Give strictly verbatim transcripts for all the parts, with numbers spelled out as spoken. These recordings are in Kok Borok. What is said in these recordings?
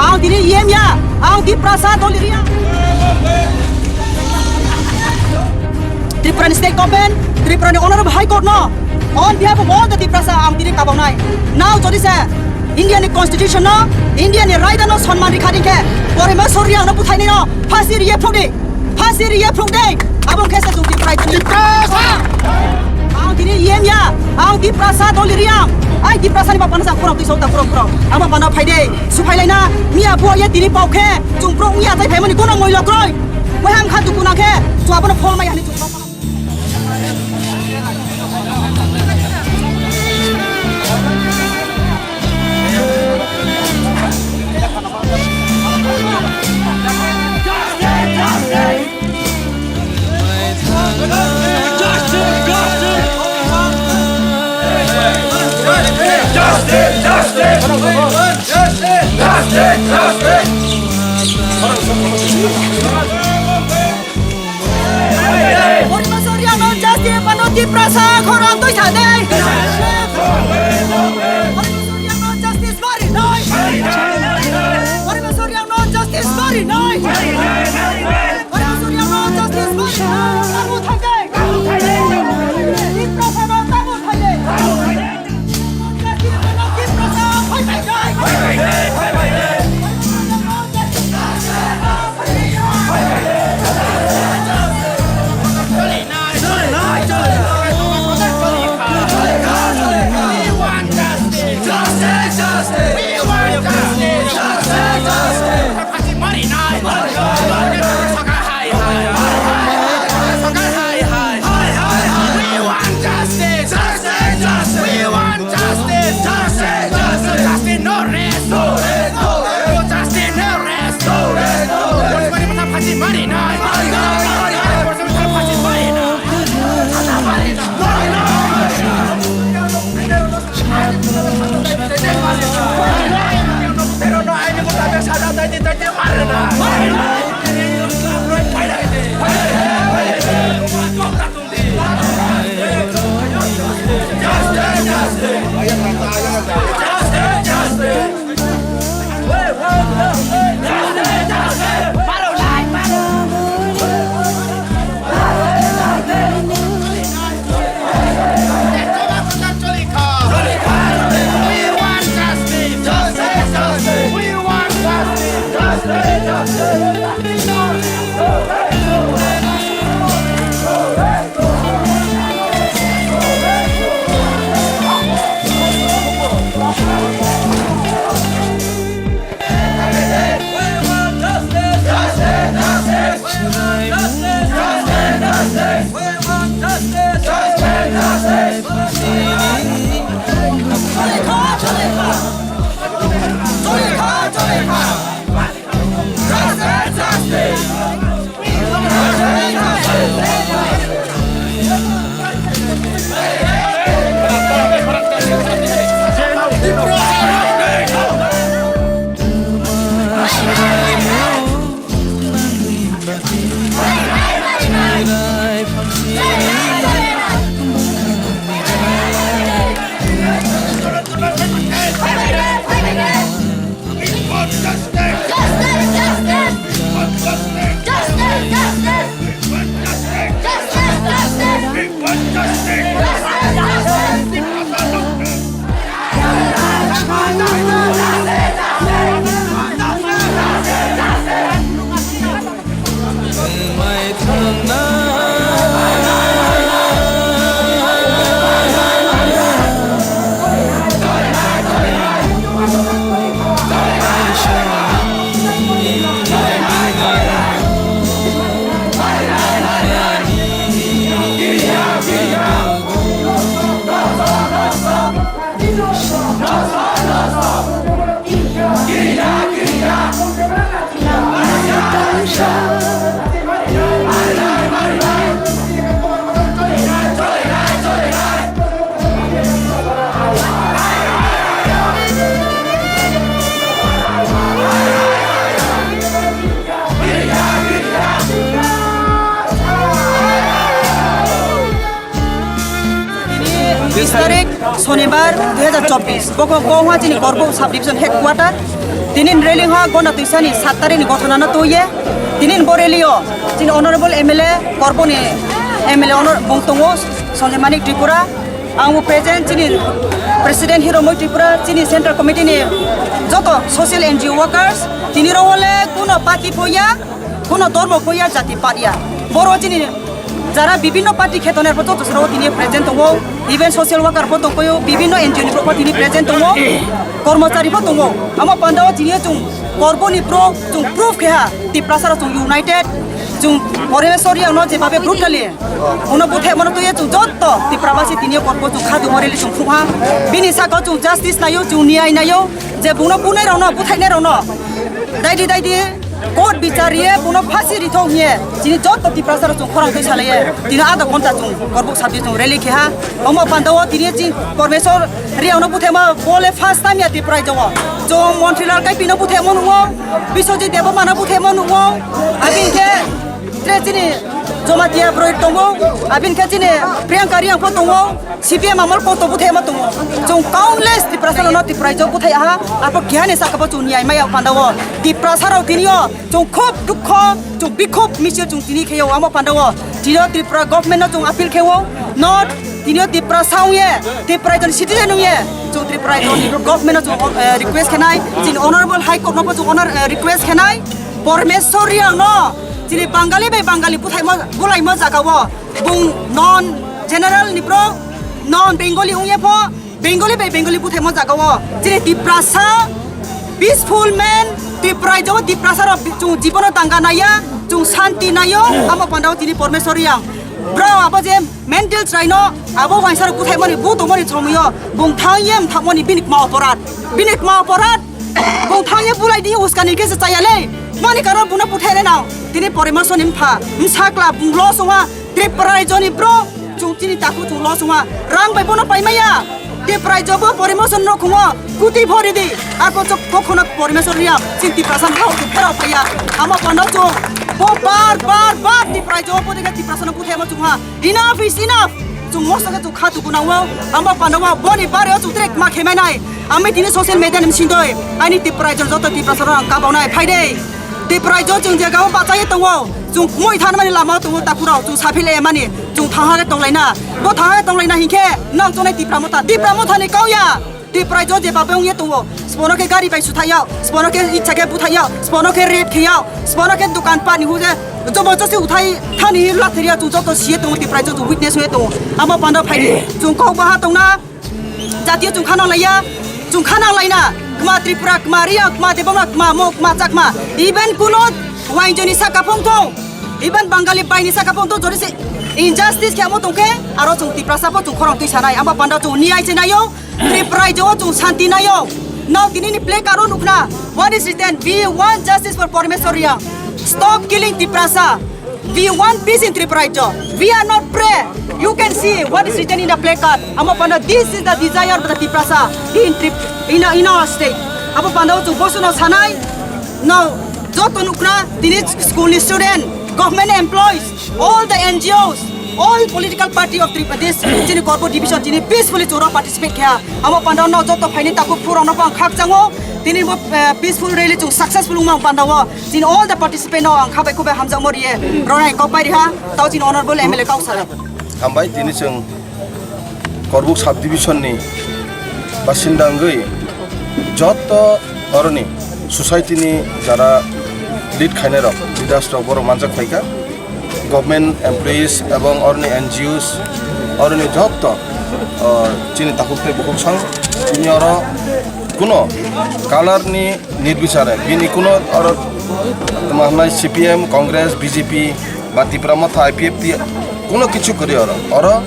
Ang tini E M ya, ang Tiprasa doli riya. Tripura ni state government, Tripura ni honorable high court no, on behalf of all the Tiprasa ang tini kabonai. Now jodi se India ni constitution no, India ni raida no sonman rikha dingkhe, Porima Soriyang no buthaini no, phasi riye phudi. Phasi riya phung de. Abo khe se chwng Tiprai tini. Tiprasa! Ang tini E M ya. Ang Tiprasa doli riya. Ai Tiprasa ni bapano sa khorok twi sota khorok khorok. Ang bapano phai de. Su phai laina. Miya bo ye tini pau khe. Chwng pro ya tai phai mani kono moi lokroi. Moi ham kha dukuna khe. Chwng abono phol mai hani chwng. Porima Soriyang no justice pano Tiprasa khorang twi thade. Porima Soriyang no justice bari noi. Porima Soriyang no justice bari noi. Porima Soriyang no justice bari noi. Tamu thade. Tiprasa no tamu thade. Sonibar dui hajar chobbish, bokho Kongha chini Korbuk sub division headquarter. Tinin rally ha gona tuisani sat tarikh ni gothona no tuye. Tinin bo rally o chini honorable M L A Korbuk ni M L A honor bung tongo Sanjay Manik Tripura. Ang bo present chini president Hiromoi Tripura, chini central committee ni joto social N G O workers, tini rok hole kuno party phoya, kuno dormo phoya, jati paria. Boro chini jara bibhinno party khetonai bo joto soro tini present tongo, even social worker bo tongo, bibhinno N G O ni borok bo tini present tongo, kormochari bo tongo. Amo pandao tini chung Korbuk ni pro chung proof khe ha, Tiprasa rok chung united, chung Pormeswar yang no je babe brutally uno buthe mano tuye chung jotto Tiprabasi tini Korbuk chung khadu morili chung phung ha. Bini saka chung justice nayo, chung niyai nayo, je bungno bunai rok no, buthai nai rok no. Daidi daidi court bichar ye bono phasi rithok hiye chini jotto Tiprasa rok chung khorang twi salaye tini adha ghonta chung Korbuk sabdi chung rally khe ha. Omo pandao tini ching Pormeswar Riang no buthe ma bole first time ya Tiprai jago. Chung Montri Lal Kaipi no buthe mo nungo, Biswajit Debbarma no buthe mo nungo. Abin khe tre chini Jamatia broi tongo, abin khe chini Priyanka Riang pho tongo. C P M amol koto buthai ma tongo. Chung countless Tiprasa no Tiprai jo buthai aha, arpo kihani saka bo chung niyai maya pandao. Tiprasa rok tini o chung khub dukho, chung bikhub misil chung tini kheo amo pandao. Tini o Tripura government no chung appeal kheo, not tini o Tiprasa ong ye, Tiprai jon citizen ong ye, chung Tripura jon government no chung eh, request khenai, chini honorable high court no bo chung honor eh, request khenai, Pormeswar Riang no chini Bangali bai Bangali buthai mo bulai mo jaga o. Bung non general ni bro, non Bengali ungye pho, Bengali bai Bengali buthai mo jaga o. Chini Tiprasa, peaceful man, Tiprai jo Tiprasa ro chung jibono tangga naya, chung santi nayo, amo pandao chini Pormeswar yang. Bro, abo je mental chwrai no, abo waisa ro buthai mani, bu tongmani chomiyo, bung thang yem thangmani bini kma oporad, bini kma oporad. Bung thangye bulai di uskani khe se chaya le. Mani karon bungno buthai rena. Tini Pormeswar ni mpha, msakla bung lo sungha. Tripura raijoni bro, chung chini taku chung lo sungha. Rang bai bono pai maya. Tripura raijo bo Pormeswar no khungo. Kuti phori di. Ako chok kokhono Pormeswar riya. Chin Tiprasa no phero phaya. Amo kono chung. Bo bar bar bar Tripura raijo bo dega Tiprasa no buthai mo chungha. Enough is enough. Chung moso khe chung kha tubu nango, amo pandao boni bare o chung tere ma khe mai nai. Ami tini social media ni bising doi, ani Tiprai jon joto Tiprasa rok ang kabau nai phai de. Tiprai jon chung je gabo bachai tongo, chung moi than mani lama tongo takurao, chung saphile mani, chung thaha khe tonglaina. Bo thaha khe tonglaina hinkhe nang chonai Tipra motha, Tipra motha ni kau ya. Tiprai jo je babe ongye tongo. Sbono khe gari bai suthai yao. Sbono khe icha khe buthai yao. Sbono khe rape khe yao. Sbono khe dukan pani huje. Jobo josi uthai thani latheri ya chung joto siye tongo Tiprai jo witness hoye tongo. Amo panda phaidi. Chung kok baha tongna. Jatiyo chung khana laiya. Chung khana laina. Kma Tripura, kma Riya, kma Debbarma, kma Mo, kma Chakma. Even kuno wainjoni saka phongthong. Even Bangali baini saka phongthong jori se injustice khe amo tongkhe aro chung Tiprasa pho chung khorang twi sanai. Amo panda chung niyai se nayo. Tripura raijo o chung santi nayo. Now tini ni play card o nukna. What is written? We want justice for Pormeswar Riang. Stop killing Tiprasa. We want peace in Tripura raijo. We are not prey. You can see what is written in the play card. Amo panda this is the desire of the Tiprasa in Trip in, in our state. Amo panda o chung bosuno sanai. No, joto nukna tini school ni student, government employees, all the N G Os, all political party of Tripura, this chini Korbuk division chini peacefully chura participate kha. Amo panda no joto phaini taku phurano bang khak chango. Tini bo eh, peaceful rally chung successful wngma panda o. Chini all the participant no ang khabai khubai hamjakmo riye. Ronai kok pai riha. Tao chini honorable M L A kok sala. Hambai tini chwng Korbuk subdivision ni basinda wngwi jotto oroni society ni jara lead khainai rok, leaders rok borok manjak phaikha, government employees ebong oroni N G Os oroni jotto, o, chini takhuk tei bukhuk sang tini oro kuno color ni nirbichare bini kuno oro tma hwnai C P M, Congress, B J P ba Tipra Motha, I P F T kuno kichu kwrwi oro. Oro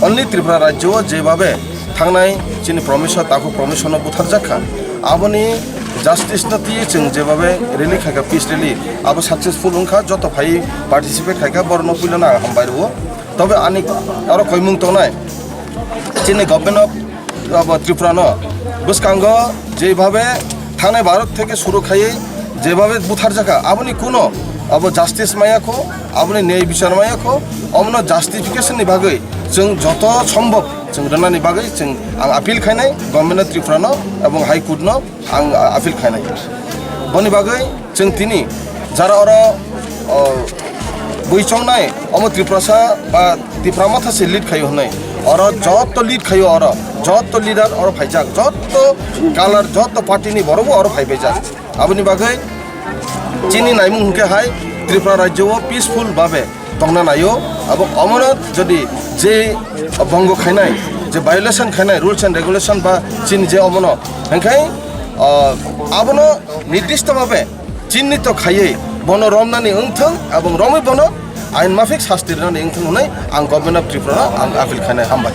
only Tripura rajyo o jebabe thangnai chini Promeswar, takhuk Promeswar no butharjak kha. Aboni justice no twiwi chwng jebabe rally khaikha, peace rally, abo successful wngkha, joto phai participate khaikha, borokno puilano ang hambai rwo. Tobe ani oro koimung tongnai chini government of abo Tripura no bwskango jebhabe thangnai Bharat theke suru khaiwi jebhabe butharjakha, aboni kuno abo justice maya kho, aboni nyay bichar maya kho, omono justification ni bagwi chwng joto sombhob Chwng rwnani bagwi chwng ang appeal khainai Government of Tripura no ebong High Court no ang, ah, appeal khainai. Boni bagwi chwng tini jara oro, oh, bui chongnai omo Tiprasa ba Tipra Motha se lead khaio hwnwi. Oro jotto lead khaio, oro jotto leader oro phaijak, jotto color, jotto party ni borok bo oro phaibaijak. Aboni bagwi chini naimung hwnkhe hai Tripura rajyo o peaceful babe tongna naio. Abo omono jodi je bongo khainai, je violation khainai rules and regulation ba chini je omono, hwnkhe, ah, abono nirdisto babe chinni to khaiwi bono romnani wngthung, abong romwi bono ain mafik sasti rwnani wngthung hwnwi ang Government of Tripura ang appeal khainai. Hambai.